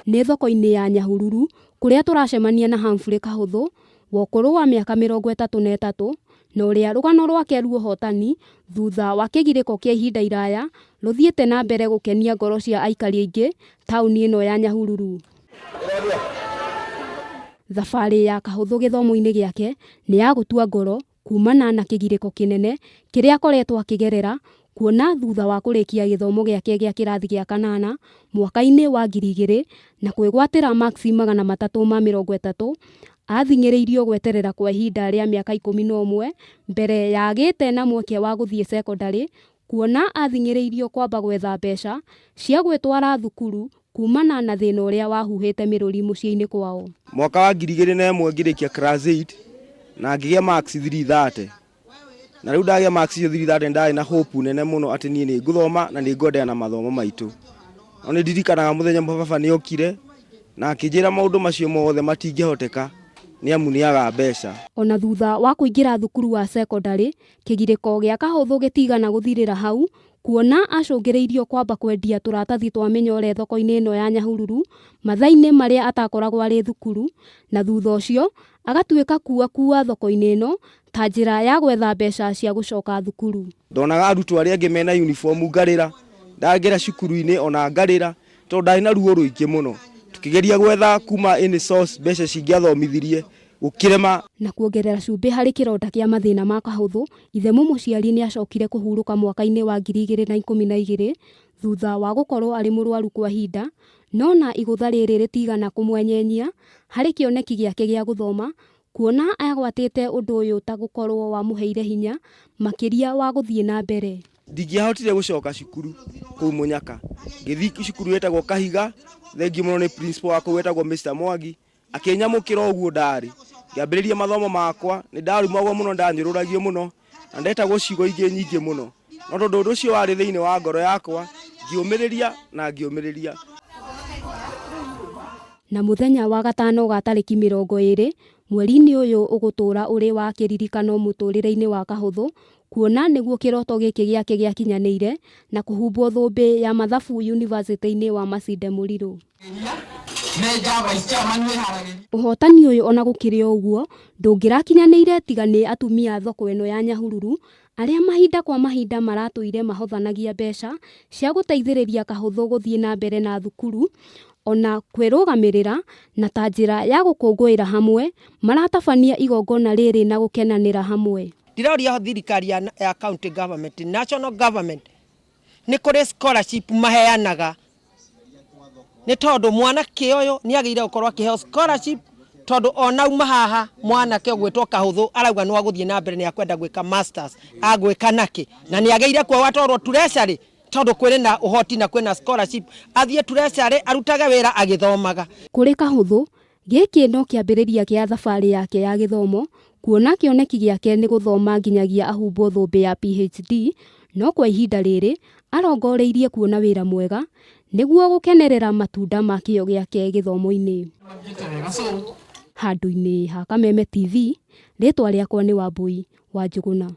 Nĩ thoko-inĩ ya Nyahururu kũrĩa tũracemania na Humphrey Kahũthũ wa ũkũrũ wa mĩaka 33 na ũrĩa rũgano rwake ruohotani thutha wa kĩgirĩko kĩa ihinda iraya rũthiĩte na mbere gũkenia ngoro cia aikari aingĩ taũni ĩno ya Nyahururu. Thabarĩ ya Kahũthũ gĩthomo-inĩ gĩake nĩ ya gũtua ngoro kumana na kĩgirĩko kĩnene kĩrĩa akoretwo akĩgerera kuona thutha wa kũrĩkia gĩthomo gĩake gĩa kĩrathi gĩa kanana mwaka-inĩ wa 2000 na kwĩgwatĩra maksi 330, athing'ĩrĩirio gweterera kwa ihinda rĩa mĩaka 11 mbere ya agĩte na mweke wa gũthiĩ cekondarĩ kuona athing'ĩrĩirio kwamba gwetha mbeca cia gwĩtwara thukuru kumana na thĩna ũrĩa wahuhĩte mĩrũri mũciĩ-inĩ kwao. Mwaka wa 2001 ngĩrĩkia class 8 na ngĩgĩa marks 330, na rĩu ndagĩa marks icio 330 ndarĩ na hope nene mũno atĩ niĩ nĩ ngũthoma na nĩ ngwenderea na mathomo maitũ. No nĩ ndirikanaga mũthenya ũmwe baba nĩ okire na akĩnjĩra maũndũ macio mothe matingĩhoteka nĩ amu nĩ aga mbeca. Ona thutha wa kũingĩra thukuru wa cekondarĩ, kĩgirĩko gĩa Kahũthũ gĩtigana gũthirĩra hau kuona acũngĩrĩirio kwamba kwendia tũratathi twa mĩnyore thoko-inĩ ĩno ya Nyahururu mathaa-inĩ marĩa atakoragwo arĩ thukuru, na thutha ũcio agatuĩka kuua kuua thoko-inĩ ĩno ta njĩra ya gwetha mbeca cia gũcoka thukuru. Ndonaga arutwo arĩa angĩ mena uniform ngarĩra, ndangĩra cukuru-inĩ ona ngarĩra tondũ ndarĩ na ruo rũingĩ mũno. Tukĩgeria gwetha kuma any source mbeca cingĩathomithirie gũkĩrema. Na kuongerera cumbĩ harĩ kĩronda kĩa mathĩna ma Kahũthũ, ithe mũmũciari nĩ acokire kũhurũka mwaka-inĩ wa 2012 thutha wa gũkorwo arĩ mũrwaru kwa ihinda, no na igũtha rĩrĩ rĩtigana kũmwenyenyia harĩ kĩoneki gĩake gĩa gũthoma, kuona agwatĩte ũndũ ũyũ ta gũkorwo wamũheire hinya makĩria wa gũthiĩ na mbere. Ndingĩahotire gũcoka cukuru kũu Mũnyaka, ngĩthiĩ cukuru ĩtagwo Kahiga, thengiũ mũno nĩ principal wa kũu wetagwo Mr Mwangi, akĩnyamũkĩra ũguo ndarĩ, ngĩambĩrĩria mathomo makwa, nĩ ndarumagwo mũno, ndanyũrũragio mũno, na ndetagwo ciugo ingĩ nyingĩ mũno, no tondũ ũndũ ũcio warĩ thĩinĩ wa ngoro yakwa, ngĩũmĩrĩria na ngĩũmĩrĩria. Na mũthenya wa gatano ga tarĩki 20 mweri-inĩ ũyũ ũgũtũra ũrĩ wa kĩririkano mũtũrĩre-inĩ wa Kahũthũ, kuona nĩguo kĩroto gĩkĩ gĩake gĩakinyanĩire na kũhumbwo thũmbĩ ya mathabu yunivasĩtĩ-inĩ wa Masinde Muliro. Ũhotani ũyũ ona gũkĩrĩ o ũguo ndũngĩrakinyanĩire tiga nĩ atumia a thoko ĩno ya Nyahururu arĩa mahinda kwa mahinda maratũire mahothanagia mbeca cia gũteithĩrĩria Kahũthũ gũthiĩ na mbere na thukuru ona kwĩrũgamĩrĩra na ta njĩra ya gũkũngũĩra hamwe maratabania igongona rĩrĩ na gũkenanĩra hamwe. Ndĩroria thirikari ya county government, national government, nĩ kũrĩ scholarship maheanaga, nĩ tondũ mwanake ũyũ nĩ agĩrĩire gũkorwo akĩheo scholarship, tondũ ona auma haha mwanake ũgwĩtwo Kahũthũ arauga no agũthiĩ na mbere, nĩ akwenda gwĩka masters, agwĩka nakĩ, na nĩ agĩrĩire kuoywo atwarwo treasury, tondũ kwĩrĩ na ũhoti na kwĩna scholarship, athiĩ treasury arutage wĩra agĩthomaga. Kũrĩ Kahũthũ, gĩkĩ no kĩambĩrĩria kĩa thabarĩ yake ya gĩthomo, kuona kĩoneki gĩake nĩ gũthoma nginyagia ahumbwo thũmbĩ ya PhD, no kwa ihinda rĩrĩ arongoreirie kuona wĩra mwega nĩguo gũkenerera matunda ma kĩyo gĩake gĩthomo-inĩ. Handũ-inĩ ha Kameme TV, rĩtwa rĩakwa nĩ Wambui wa Njũgũna.